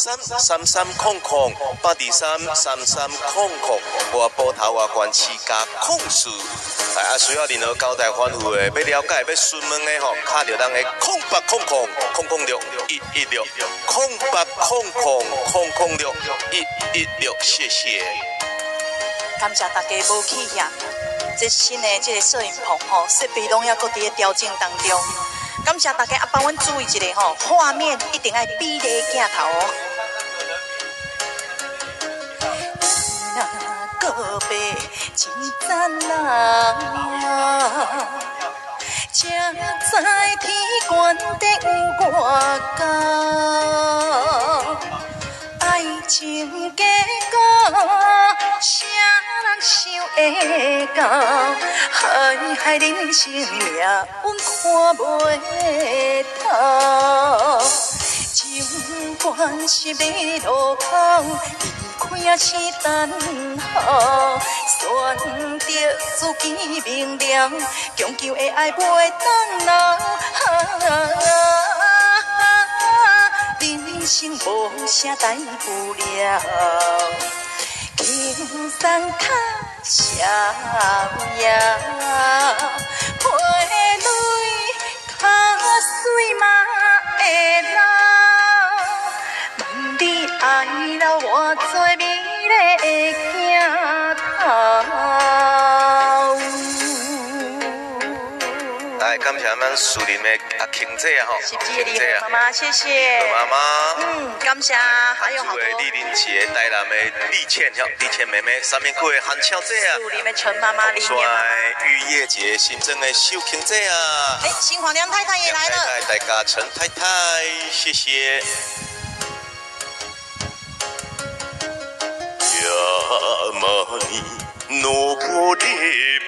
三三三空空，823三三空空，我埔頭外縣市加空四。啊，需要任何交代吩咐的，欲了解、欲詢問的吼，敲著咱的0800006116，08000006，116，謝謝。感謝大家無去遐，這新的這个攝影棚吼，設備攏猶閣佇咧調整當中。感謝大家啊，幫阮注意一下吼，畫面一定愛比例鏡頭哦。若告別真殘忍，才知天懸地有偌高。愛情結果，啥人想會到？海海人生命運看袂透。情願十字路口，離開也是等候，選擇自己明了，強求的愛袂當留。人生無啥大不了，輕鬆較逍遙，陪淚較媠嘛會老。問你愛留偌濟美麗的鏡頭。來，感謝咱樹林的阿慶姐啊，吼，是麗媽媽，謝謝。媽媽。感謝，還有好多。李玲姐，台南的李倩，吼，李倩妹妹，三民區的韓巧姐啊。樹林的陳媽媽，李媽媽。玉葉姐，新莊的秀琴姐啊。哎，新華梁太太也來了。太太，大家陳太太，謝謝。山に登れば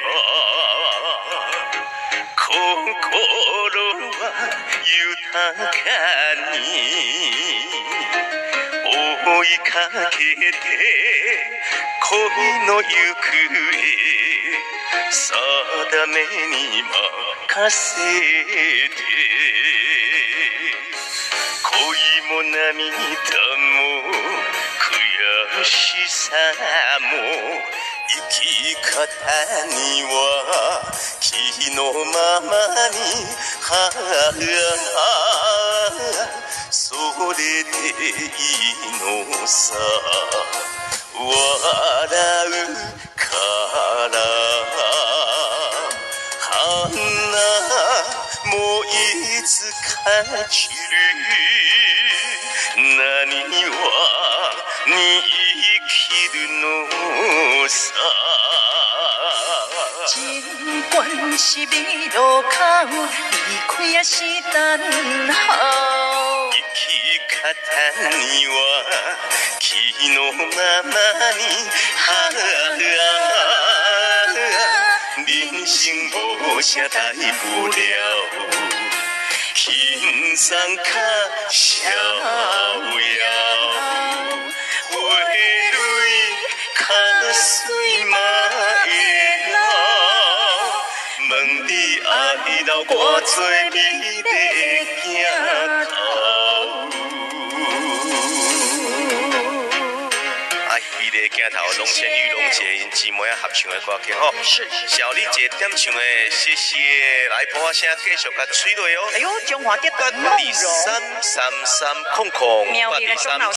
心は豊かに追いかけて恋の行方定めに任せて恋も涙も悔しさも生き方には気のままにはあそれでいいのさ笑うから花もいつか散る何はに生きるのさ情願十字路口，離開也是等候。生き方には気のままにはあ人生無啥大不了輕鬆較逍遙花蕊較媠嘛會老問你愛留偌濟美麗的鏡頭。哎，美麗鏡頭，龍倩玉、龍姐𪜶姊妹仔合唱的歌曲吼。是。小麗姐點唱的，謝謝。來，播聲繼續共催落哦。哎呦，中華得8233300，823。